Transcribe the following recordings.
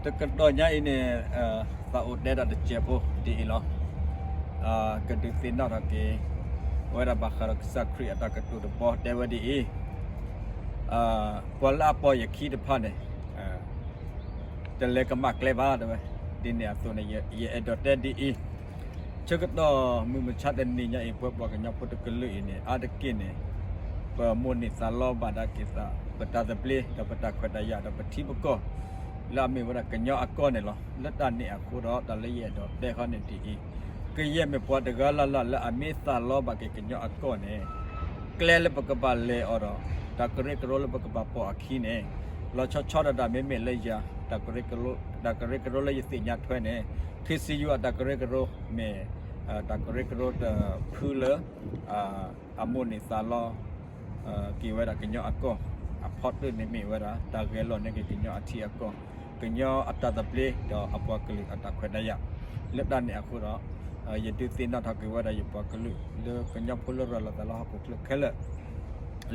တကတီၢ်ညါအံၤန့ၣ် သးအိၣ်တဲတၢ်တစဲးဖိဒ်အံၤလီၤ. ကဒုးသ့ၣ်နီၣ်ထီၣ်က့ၤ ဝဲဒၣ်ဘၣ်ဃးဒီးကစၢ်ခရံာ်အတၢ်ကတိၤတဘီတဲဝဲဒ်အံၤ, ပှၤလၢအပိာ်ယခံတဖၣ်န့ၣ် တလဲၤကမၣ်ကျဲဘၣ်တဲဝဲ. ဒ်န့ၣ်အသိးန့ၣ် ယအဲၣ်ဒိးတဲဒ်အံၤ, ဆၢကတီၢ်မုၢ်မဆါတနံၤညါအံၤ ပဝဲပှၤကညီဖိတကလုာ်အံၤန့ၣ် အါတက့ၢ်န့ၣ် ပမိၣ်န့ၢ်သးလီဘၣ်ဒၣ်က့ၤသး ပတၢ်သဘျ့ ဒီးပတၢ်ခွဲးတၢ်ယာ် ဒီးပထံပကီၢ် လၢအမ့ၢ်ဝဲဒၣ်ကညီအကီၢ်န့ၣ်လီၤ. လၢတၢ်န့ၣ်အဃိဒီး တၢ်လၢယအဲၣ်ဒိးတဲဃီန့ၣ်ဒ်အံၤ, ကယဲၢ်မ့ၢ်ပှၤတဂၤလၢ်လၢ်လၢအမ့ၢ်သးလီဘၣ်က့ၤကညီအကီၢ်န့ၣ် ကျဲလၢပကဘၣ်လဲၤအီၤဒီး တၢ်ကရၢကရိလၢပကဘၣ်ပိာ်အခံန့ၣ် လီၤဆီဆီဒၣ်တၢ်မ့မ့ၢ်လၢယၤ တၢ်ကရၢကရိလၢယသ့ၣ်ညါထွဲန့ၣ် ခ့စံယူၤအတၢ်ကရၢကရိမ့ၢ် တၢ်ကရၢကရိတဖုလၢ အမိၣ်န့ၢ်သးလီ က့ၤဝဲဒၣ်ကညီအကီၢ် အဖီတၢၢ်န့ၣ်မ့ၢ်ဝဲဒၣ် တၢ်ဂဲၤလိာ်န့ၢ်က့ၤကညီအထံအကီၢ် ကညီအတၢ်သဘျ့ ဒီးအပှၤကလုာ်အတၢ်ခွဲးတၢ်ယာ် လၢတၢ်န့ၣ်အဃိဒီး ယဒုးသ့ၣ်နီၣ်ထီၣ်က့ၤဝဲဒၣ်ယပှၤကလုာ် လၢကညီဖိလၢရၤလီၤသးလၢဟီၣ်ခိၣ်ချၢခဲလၢာ်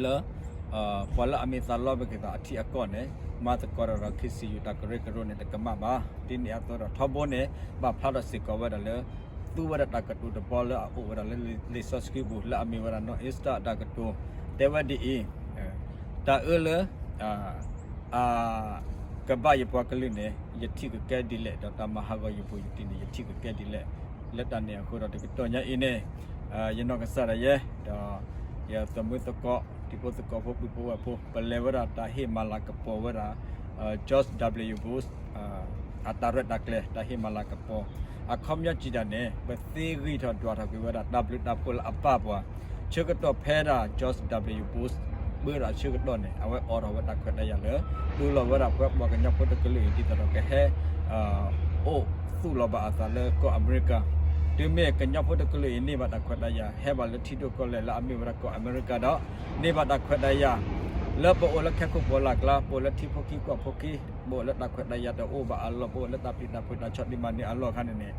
လၢ ပှၤလၢအမ့ၢ်သးလီဘၣ်က့ၤသးအထံအကီၢ်န့ၣ် မၤသကိးဒီး ခ့စံယူၤတၢ်ကရၢကရိန့ၣ် တကမၣ်ဘၣ်. ဒ်န့ၣ်အသိးဒီးထီဘိန့ၣ် ဘၣ်ဖျါထီၣ်စ့ၢ်ကီးဝဲဒၣ်လၢ သူဝဲဒၣ်တၢ်ကတိၤတဘီလၢအအိၣ်ဝဲဒၣ်လၢလံာ်စီဆှံပူၤ လၢအမ့ၢ်ဝဲဒၣ် နီၢ်အ့စတၢ်အတၢ်ကတိၤ တဲဝဲဒ်အံၤ, တၢ်အၢလၢ အ ကဘၣ်ယပှၤကလုာ်န့ၣ် ယထံၣ်ကကဲဒ်လဲၣ် ဒီးတၢ်မၤဟးဂီၤယပူၤယတံၤန့ၣ် ယထံၣ်ကကဲဒ်လဲၣ်. လၢတၢ်န့ၣ်အဃိဒီး တကတီၢ်ညါအံၤန့ၣ် ယနီၢ်ကစၢ်ဒၣ်ယဲ ဒီးယသးမုာ်သကိး တံၤဖိသကိးဖိ ပုၢ်ဖိဝဲၢ်ဖိ ပလဲၤဝဲဒၣ်တၢ်ဟ့ၣ်မၤလၤကပီၤဝဲဒၣ် George W Bush အတၢ်ရဲၣ်တၢ်ကျဲၤ တၢ်ဟ့ၣ်မၤလၤကပီၤ အခီပညီစံးတၢ်န့ၣ် ပသ့ဂံၢ်ထီၣ်ဒွးထီၣ်က့ၤဝဲဒၣ် တၢ်ဘျုးတၢ်ဖှိၣ်လၢအပၢ်ပှၤ ဆၢကတီၢ်ဖဲဒၣ် George W Bush ပၢတၢ်ဆၢကတီၢ်န့ၣ် အဝဲအိးထီၣ်ဝဲတၢ်ခွဲးတၢ်ယာ်လၢ တူၢ်လိာ်ဝဲဒၣ်ပှၤကညီဖိတကလုာ်အံၤ ဒ်သိးဒီးကဟဲ အိၣ်သူၣ်လီၤဘၣ်အသးလၢကီၢ်အမဲရကၤ တုၤမ့ၢ်ကညီဖိတကလုာ်အံၤ န့ၢ်ဘၣ်တၢ်ခွဲးတၢ်ယာ် ဟဲဘၣ်လၢထံဒိၣ်ကီၢ်လဲၢ်လၢအမ့ၢ်ဝဲဒၣ်ကီၢ်အမဲရကၤဒီး န့ၢ်ဘၣ်တၢ်ခွဲးတၢ်ယာ် လၢပအိၣ်လၢခဲခိၣ်ပှၢ်လၢ်ကျါ ပအိၣ်လၢထံဖိခံကီၢ်ဖိခံ ပအိၣ်လၢတၢ်ခွဲးတၢ်ယာ်တအိၣ်ဘၣ်အလီၢ် ပအိၣ်လၢတၢ်ပျံၤတၢ်ဖုးတၢ်ဆီၣ်တံၢ်မၤနၢၤအလီၢ်အခါန့ၣ်န့ၣ်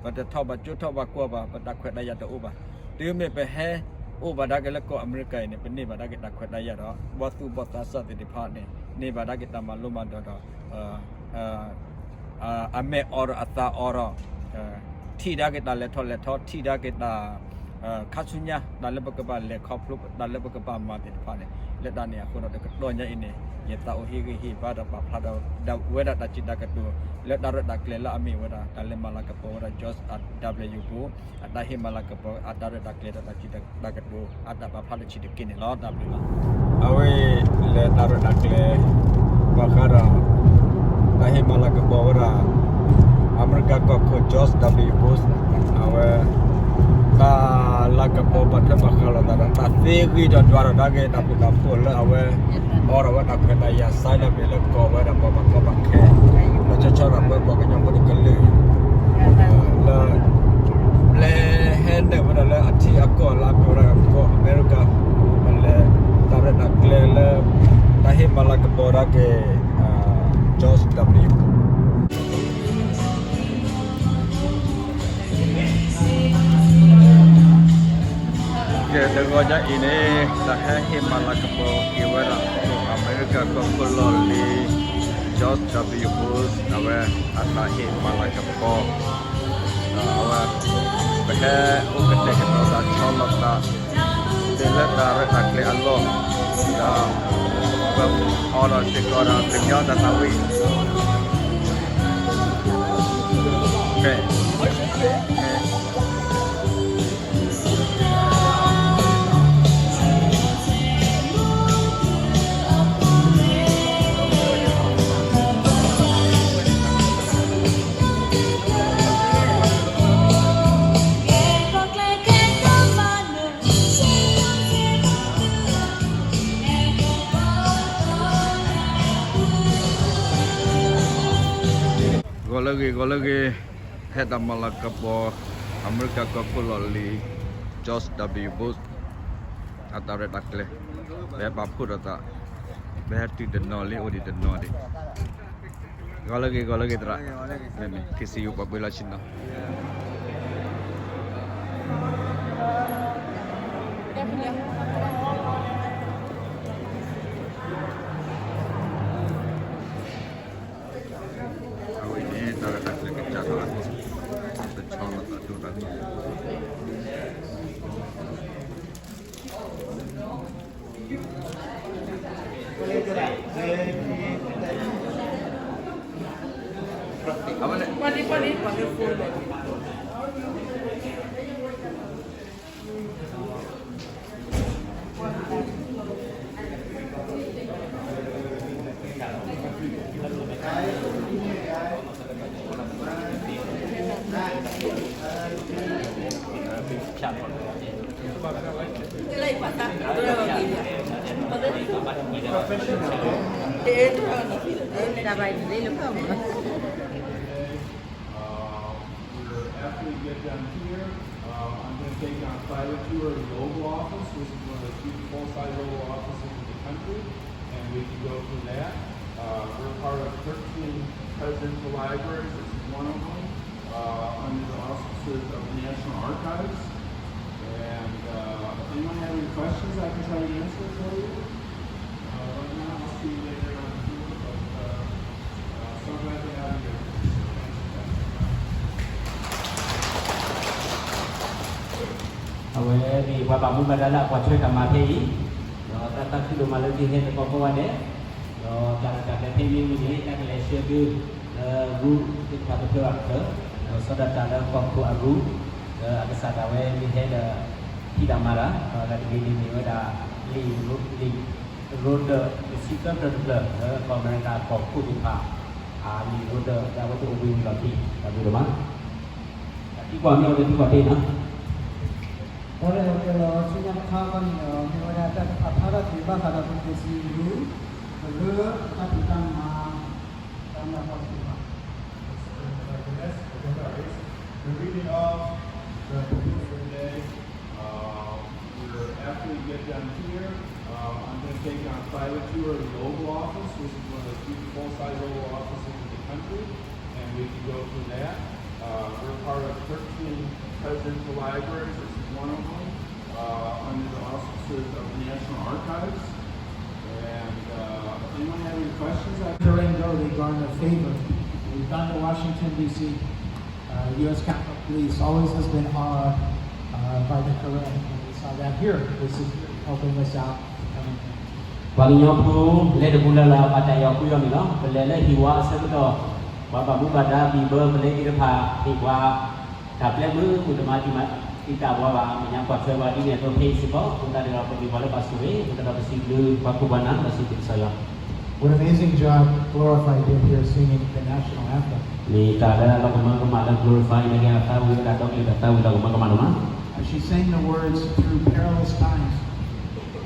ပတထီၣ်ဘၣ်ကၠိထီၣ်ဘၣ်ကွီၢ်ဘၣ် ပတၢ်ခွဲးတၢ်ယာ်တအိၣ်ဘၣ်. တုၤမ့ၢ်ပဟဲအိၣ်ဘၣ်ဒၣ်က့ၤလၢကီၢ်အမဲရကၤအံၤန့ၣ် ပန့ၢ်ဘၣ်ဒၣ်က့ၤတၢ်ခွဲးတၢ်ယာ်ဒီး ဘီသူၣ်ဘီသးစၢ်သ့ၣ်တဖၣ်န့ၣ် န့ၢ်ဘၣ်ဒၣ်က့ၤတၢ်မၤလိမၤဒိးဒီး အမဲာ်အိးထီၣ်အသးအိးထီၣ် ထံၣ်ဒၣ်က့ၤတၢ်လဲၤထီၣ်လဲၤထီ ထံၣ်ဒၣ်က့ၤတၢ် ခါဆူညါ တၢ်လၢပကဘၣ်လဲၤခီဖျိ တၢ်လၢပကဘၣ်မၤသ့ၣ်တဖၣ်န့ၣ် လၢတၢ်န့ၣ်အဃိဒီး တကတီၢ်ညါအံၤန့ၣ် ယသးအိၣ်ဟ့ၣ်ဂံၢ်ဟ့ၣ်ဘါဒီးပာ်ဖျါဒီးဝဲဒၣ်တၢ်စံးတၢ်ကတိၤ လၢတၢ်ရဲၣ်တၢ်ကျဲၤလၢအမ့ၢ်ဝဲဒၣ် တၢ်လဲၤမၤလၤကပီၤဝဲဒၣ် George W Bush အတၢ်ဟ့ၣ်မၤလၤကပီၤ အတၢ်ရဲၣ်တၢ်ကျဲၤဒီးတၢ်စံးတၢ်ကတိၤ အတၢ်ပာ်ဖျါတဆံးတက့ၢ်န့ၣ်လီၤ. တၢ်ဘျုးလီၤ. အဝဲအံၤ လဲၤတၢ်ရဲၣ်တၢ်ကျဲၤ ဘၣ်ဃးဒီး တၢ်ဟ့ၣ်မၤလၤကပီၤဝဲဒၣ် အမဲရကၤကီၢ်ခိၣ် George W Bush အဝဲ တၢ်လၤကပီၤဘၣ်ထွဲဘၣ်ဃးလိာ်သးဒီး တၢ်သ့ဂံၢ်ဒီးဒွးထီၣ်ဒၣ်က့ၤ တၢ်ဘျုးတၢ်ဖှိၣ်လၢအဝဲ အိးထီၣ်ဝဲတၢ်ခွဲးတၢ်ယာ် စဲးလၢမ့ၢ်လၢကီၢ်ဝဲဒၣ်ပှၤဘၣ်ကီဘၣ်ခဲ လီၤဆီဆီဒၣ်ပဝဲပှၤကညီဖိတကလုာ် လၢ ပျဲဟဲနုာ်ဝဲဒၣ်လၢအထံအကီၢ်လၢအမ့ၢ်ဝဲဒၣ်ကီၢ်အမဲရကၤ ပလဲၤတၢ်ရဲၣ်တၢ်ကျဲၤလၢ တၢ်ဟ့ၣ်မၤလၤကပီၤဒၣ်က့ၤ George W ကဲ တဂီၤညါအံၤန့ၣ် တၢ်ဟဲဟ့ၣ်မၤလၤကပီၤက့ၤဝဲဒၣ် အမဲရကၤကီၢ်ခိၣ်လီၢ်လံၤ George W Bush အဝဲ အတၢ်ဟ့ၣ်မၤလၤကပီၤ ဒီးအဝဲ ပဟဲအိၣ်ကတဲာ်ကတီၤသးဆီလီၤသး တုၤလၢတၢ်ရဲၣ်တၢ်ကျဲၤအလီၢ် ဒီး ပအိးထီၣ်စ့ၢ်ကီးဒီးကညီတၢ်သးဝံၣ် ဖဲ ဂီၤလၢဂ့ၤ ဂီၤလၢဂ့ၤ ဟဲတၢ်မၤလၤကပီၤ အမဲရကၤကီၢ်ခိၣ်လီၢ်လံၤ George W Bush အတၢ်ရဲၣ်တၢ်ကျဲၤ ပဟဲပာ်ဖှိၣ်ဒီးသး ပဟဲတုၤတနီၤလံ အိၣ်ဒံးတနီၤဒံး ဂီၤလၢဂ့ၤ ဂီၤလၢဂ့ၤသရၣ် မ့မ့ၢ် ခ့စံယိၤ ပှၤပှ့ၤလီၤဆ့ၣ်နီၤ တၢ်ဘျုးလီၤ. Uh, we're, after we get done here, uh, I'm gonna take you on a private tour of the Oval Office. This is one of the few full-size Oval Offices in the country, and we can go through that. Uh, we're part of thirteen presidential libraries. This is one of them, uh, under the auspices of the National Archives. And, uh, if anyone has any questions, I can try to answer for you. Uh, right now, I'll see you later on Zoom, but, uh, uh, so glad to have you here. အဝဲမ့ၢ်ပှၤဘၣ်မူဘၣ်ဒါလၢအကွၢ်ထွဲတၢ်မၤဖဲအံၤ, ဒီးတၢ်သးခုဒိၣ်မးလၢကဟဲသကိးကိးဂၤဒဲး, ဒီးတၢ်ရဲၣ်တၢ်ကျဲၤဖဲအံၤမ့ၢ်ဝံၤန့ၣ် တၢ်ကလဲၤဆှၢသု လၢရူသ့ၣ်တဖၣ်တဖျၢၣ်ဘၣ်တဖျၢၣ်, ဒီးဆီဒၣ်တၢ်လၢကီၢ်ခိၣ်အရူ, လၢအကစၢ်ဒၣ်ဝဲမ့ၢ်ဟဲဒီး ဟံးတၢ်မၤတၢ်, ဒီးတၢ်တမံၤန့ၣ်မ့ၢ်ဝဲဒၣ် လံာ်ရိဒၢး လံာ်ရိဒၢးတဆံသၢဖျၢၣ်တဖျၢၣ် လၢကီၢ်အမဲရကၤကီၢ်ခိၣ်သ့ၣ်တဖၣ် အလံာ်ရိဒၢး လၢအဝဲသ့ၣ်အိၣ်ဘှံးဝံၤလီၢ်ခံ တၢ်ဘျုးဒိၣ်မး, တၢ်သံကွၢ်မ့ၢ်အိၣ်ဒီးသံကွၢ်တ့ၢ်နီၤ. ဒီးကဲလီၤဆူညါတခါခီန့ၣ်ဒီး မ့ၢ်ဝဲဒၣ်တၢ်ကဖးဖျါထီၣ်က့ၤဘၣ်ဃးဒီး democracy အရူ လၢတၢ်ဖံးတၢ်မၤ တၢ်မၤပှၤသ့ၣ်တဖၣ် The reading of the proposal today. Uh, we're, after we get done here, uh, I'm gonna take you on a private tour of the Oval Office. This is one of the few full-size Oval Offices in the country, and we can go through that. Uh, we're part of thirteen presidential libraries. This is one of them, uh, under the auspices of the National Archives. And, uh, if anyone have any questions, I Durango, they garner favor. Uganda, Washington, D C, uh, U S Capitol Police always has been awed, uh, by the Karen. And we saw that here. This is helping us out. ပှၤကညီဖိလဲၤတပူၤလၢ်လၢ် ဘၣ်တၢ်အဲၣ်အီၤကွံအီၤန့ၣ်လီၤ. ပလဲၤလၢဟံၣ်ဝါအဆၢကတီၢ်, ပှၤဘၣ်မူဘၣ်ဒါဘံၣ်ဘၢပလဲၤသ့ၣ်တဖၣ် ဟ့ၣ်ပှၤတၢ်ပျဲမုာ်မုာ်တမၤတံာ်မၤတံာ်တာ်ပှၤဘၣ် မဲာ်ညါကွၢ်ထွဲပှၤဒ်န့ၣ်အသိး ဖဲအံၤစ့ၢ်ကီး အဃိသတးဒီး ပမ့ၢ်ပှၤလၢဘၣ်ဆိၣ်ဂ့ၤ အဃိသတးဒီးပစံးဘျုးပှၤခိၣ်ပှၤနၢ် ဒီးစံးဘျုးကစၢ်ယွၤ What an amazing job Glorify did here singing the national anthem. မ့ၢ်တၢ်လၢအလီၤကမၢကမၣ်လၢ Glorify နာ်က့ အသးဝံၣ်ဝဲဒၣ်ဒီကလုာ်တၢ်သးဝံၣ်လီၤကမၢကမၣ်ဒိၣ်မး. As she sang the words through perilous times,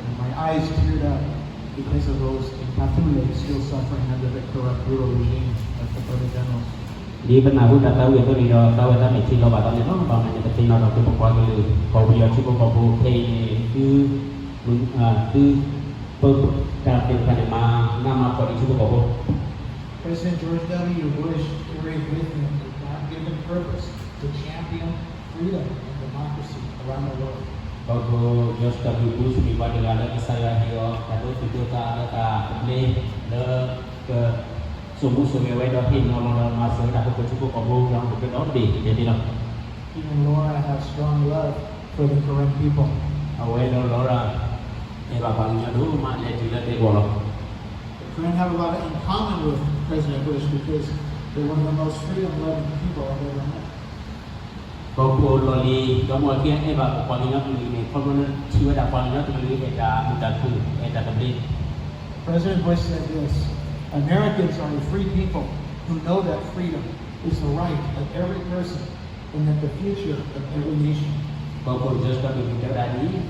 and my eyes teared up because of those in Katule still suffering under the corrupt, brutal regime of the Burma generals. ဒ်ပနၢ်ဟူတၢ်သးဝံၣ်အသိးန့ၣ်ဒီး သးဝဲသးမ့ၢ်ထံၣ်လီၤဘၣ်သးန့ၣ်လီၤ. ဘၣ်မနုၤန့ၣ် ပသ့ၣ်နီၣ်ထီၣ်က့ၤပပှၤကလုာ် ကီၢ်ပယီၤထံဖိကီၢ်ဖိခဲအံၤန့ၣ် သု သု ပ တၢ်သ့ၣ်တဖၣ်န့ၣ် မၤနးမၤဖှီၣ်ဒံးထံဖိကီၢ်ဖိ President George W. Bush carried with him a God-given purpose to champion freedom and democracy around the world. ကီၢ်ခိၣ် George W. Bush မ့ၢ်ပှၤတဂၤလၢကစၢ်ယွၤဟ့ၣ်အီၤ တၢ်ဒိသူၣ်ဒိသးလၢတၢ်သဘျ့ လၢက စိာ်မူစိာ်ဂဲၤဝဲဒီးဟ့ၣ်နီၤလီၤဒီးမၤစၢၤဝဲဒၣ် ဟီၣ်ခိၣ်ထံဖိကီၢ်ဖိ ဒီးဟီၣ်ခိၣ်ချၢဒီဘ့ၣ်န့ၣ်လီၤ. Even Laura has strong love for the Karen people. အဝဲဒီး Laura အဲၣ်ဘၣ်ပှၤကညီဒိၣ်မးလဲၤတုၤလၢဒဲကဝီၤလီၤ. The Karen have a lot in common with President Bush because they're one of the most freedom-loving people I've ever met. ကီၢ်ခိၣ်လီၢ်လံၤဒီးမ့ၢ်အခံအဲၣ်ဘၣ်ပှၤကညီတကလုာ်န့ၣ် ခီဖျိလၢထံၣ်ဝဲဒၣ်ပှၤကညီတကလုာ်အဲၣ်တၢ်မုာ်တၢ်ခုၣ် အဲၣ်တၢ်သဘျ့ President Bush said this, Americans are a free people who know that freedom is the right of every person and that the future of every nation. ကီၢ်ခိၣ် George W. Bush တဲဝဲဒၣ်ဒ်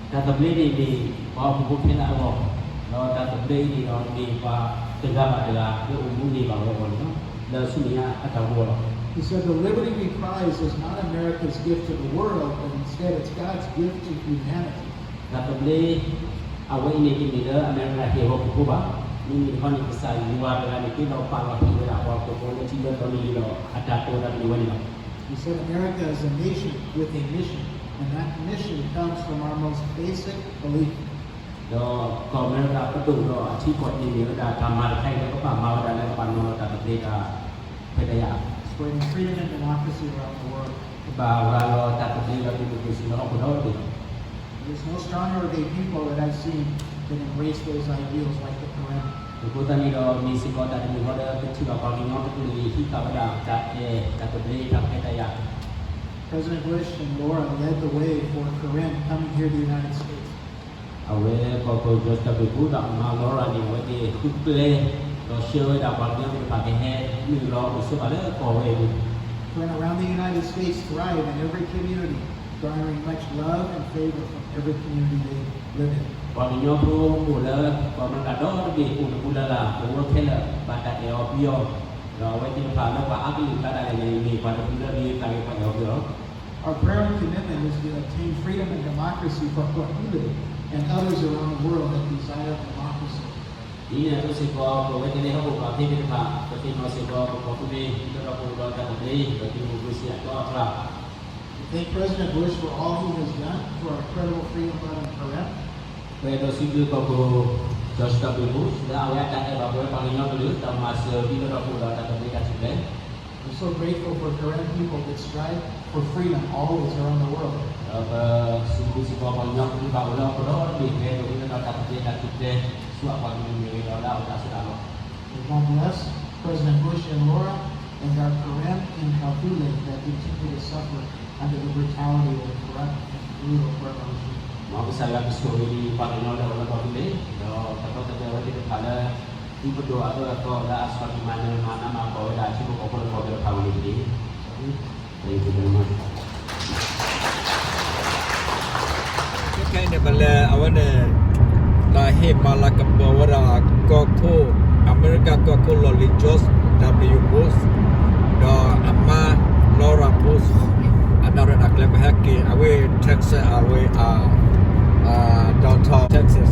အံၤ, တၢ်သဘျ့န့ၣ်မ့ၢ်ပှၤဟီၣ်ခိၣ်ဖိခဲလၢာ်အဂီၢ်, ဒီးတၢ်သဘျ့အံၤန့ၣ်ဒီးမ့ၢ်ပှၤတဂၤဘၣ်တဂၤလၢအိၣ်မူန့ၢ်ဘၣ်ဝဲအဂီၢ်န့ၣ်လီၤ. လၢဆူမဲာ်ညါအတၢ်အိၣ်မူအဂီၢ်လီၤ. He said, the liberty we prize is not America's gift to the world, but instead it's God's gift to humanity. တၢ်သဘျ့ အဝဲအံၤန့ၣ်တမ့ၢ်လၢအမဲရကၤဟ့ၣ်ဟီၣ်ခိၣ်ဖိဘၣ်. မ့မ့ၢ်တခီန့ၣ် ကစၢ်ယွၤတဂၤန့ၣ် က့ၤလီၤပာ်လီၤဟ့ၣ်ဝဲဒၣ်ပှၤဟီၣ်ခိၣ်ဖိလၢထံလၢကီၢ်လၢလံၤဒီး အတၢ်တိာ်တၢ်ပညိၣ်ဝဲန့ၣ်လီၤ. He said America is a nation with a mission, and that mission comes from our most basic belief. ဒီးကီၢ်အမဲရကၤပဒိၣ်ဒီးအထံကီၢ်န့ၣ်မ့ၢ်ဝဲဒၣ်တၢ်မၤတခါအံၤလၢပဘၣ်မၤဝဲဒၣ်လၢပဘၣ်နီၤလီၤတၢ်သဘျ့တၢ်ခွဲးတၢ်ယာ် Spreading freedom and democracy around the world. ပဘၣ်ရၤလီၤတၢ်သဘျ့ဒီး democracy လၢဟီၣ်ခိၣ်ဒီဘ့ၣ် There's no stronger of a people that I've seen that embrace those ideals like the Karen. အဃိသတးန့ၣ်ဒီး မ့ၢ်စ့ၢ်ကီးတၢ်တမံၤဃီလၢပထံၣ်ဘၣ်ပှၤကညီတကလုာ်အံၤဟံးဃာ်ဝဲဒၣ်တၢ်အဲၣ်တၢ်သဘျ့တၢ်ခွဲးတၢ်ယာ် President Bush and Laura led the way for Karen coming here to the United States. အဝဲကီၢ်ခိၣ် George W. Bush ဒီးအမါ Laura န့ၣ် အဝဲသ့ၣ်ဃုကျဲ ဒီးဆှၢဝဲဒၣ်ပှၤကညီသ့ၣ်တဖၣ်ကဟဲနုာ်လီၤအိၣ်ဆိးဘၣ်လၢကီၢ်ဝဲအံၤ Karen around the United States thrive in every community garnering much love and favor from every community they live in. ပှၤကညီဖိအိၣ်လၢ ပှၤမၤတၢ်ဒီတဘ့ၣ်အိၣ်တပူၤလၢ်လၢ် ပဝဲခဲလၢာ်ဘၣ်တၢ်အဲၣ်အီၤကွံအီၤ, ဒီးအဝဲသ့ၣ်တဖၣ်လၢပှၤအါကလုာ်အကျါဒၣ်လဲာ်န့ၣ် မ့ၢ်ပှၤတပူၤလၢဒ်တၢ်ဂ့ၢ်ပှၤအဲၣ်အီၤကွံအီၤ Our prayer and commitment is to obtain freedom and democracy for Kwapule and others around the world that desire democracy. ဒ်န့ၣ်အသိးစ့ၢ်ကီး ပဝဲကညီဖိပှၤဖဲသ့ၣ်တဖၣ် ပသ့ၣ်နီၣ်စ့ၢ်ကီး ပကီၢ်သူလ့ၤ ဒ်သိးဒီးပအိၣ်ဒီးတၢ်သဘျ့ ဒီး democracy အတီအတြၢ် We thank President Bush for all he has done for our incredible freedom-loving Karen. ပအဲၣ်ဒိးစံးဘျုးကီၢ်ခိၣ် George W Bush လၢအဝဲအတၢ်အဲၣ်ဘၣ်ပဝဲပှၤကညီကလုာ် တၢ်မၤစၢၤဒ်သိးဒီးပအိၣ်ဒီးတၢ်သဘျ့တၢ်ထူၣ်ဖျဲး We're so grateful for Karen people that strive for freedom always around the world. ဒီးပစံးဘျုးစ့ၢ်ကီးပှၤကညီဖိသ့ၣ်တဖၣ်အိၣ်လၢဟီၣ်ခိၣ်ဒီတဘ့ၣ် ပအဲၣ်ဒိးဒ်သိးဒီးတၢ်သဘျ့တၢ်ထူၣ်ဖျဲး ဆူအပှၤကလုာ်မ့ၢ်ဂ့ၤဒီးလၢအအိၣ်တၢ်ဆၢတၢ်လီၢ် May God bless President Bush and Laura and our Karen in Kabule that continue to suffer under the brutality of a corrupt and brutal Burma regime. မ်ကစၢ်ယွၤကဆိၣ်ဂ့ၤပှၤကညီလၢအိၣ်လၢကီၢ်သူလ့ၤ ဒီးကတီၢ်တဘ့ၣ်အဝဲသ့ၣ်တဖၣ်လၢ သုပဒိၣ်အအၢအသီလၢအဆီၣ်တံၢ်မၤနၢၤ မၤနးမၤဖှီၣ်ဝဲဒၣ်ထံဖိကီၢ်ဖိလၢကီၢ်ပယီၤတဖၣ်ဝံၤန့ၣ်တက့ၢ်. ခဲအံၤန့ၣ် ပလဲၤအဝဲန့ၣ် တၢ်ဟ့ၣ်မၤလၤကပီၤဝဲဒၣ် ကီၢ်ခိၣ် အမဲရကၤကီၢ်ခိၣ်လီၢ်လံၤ George W Bush ဒီးအမါ Laura Bush အတၢ်ရဲၣ်တၢ်ကျဲၤ ပဟဲက့ၤအဝဲ Texas အဝဲ downtown Texas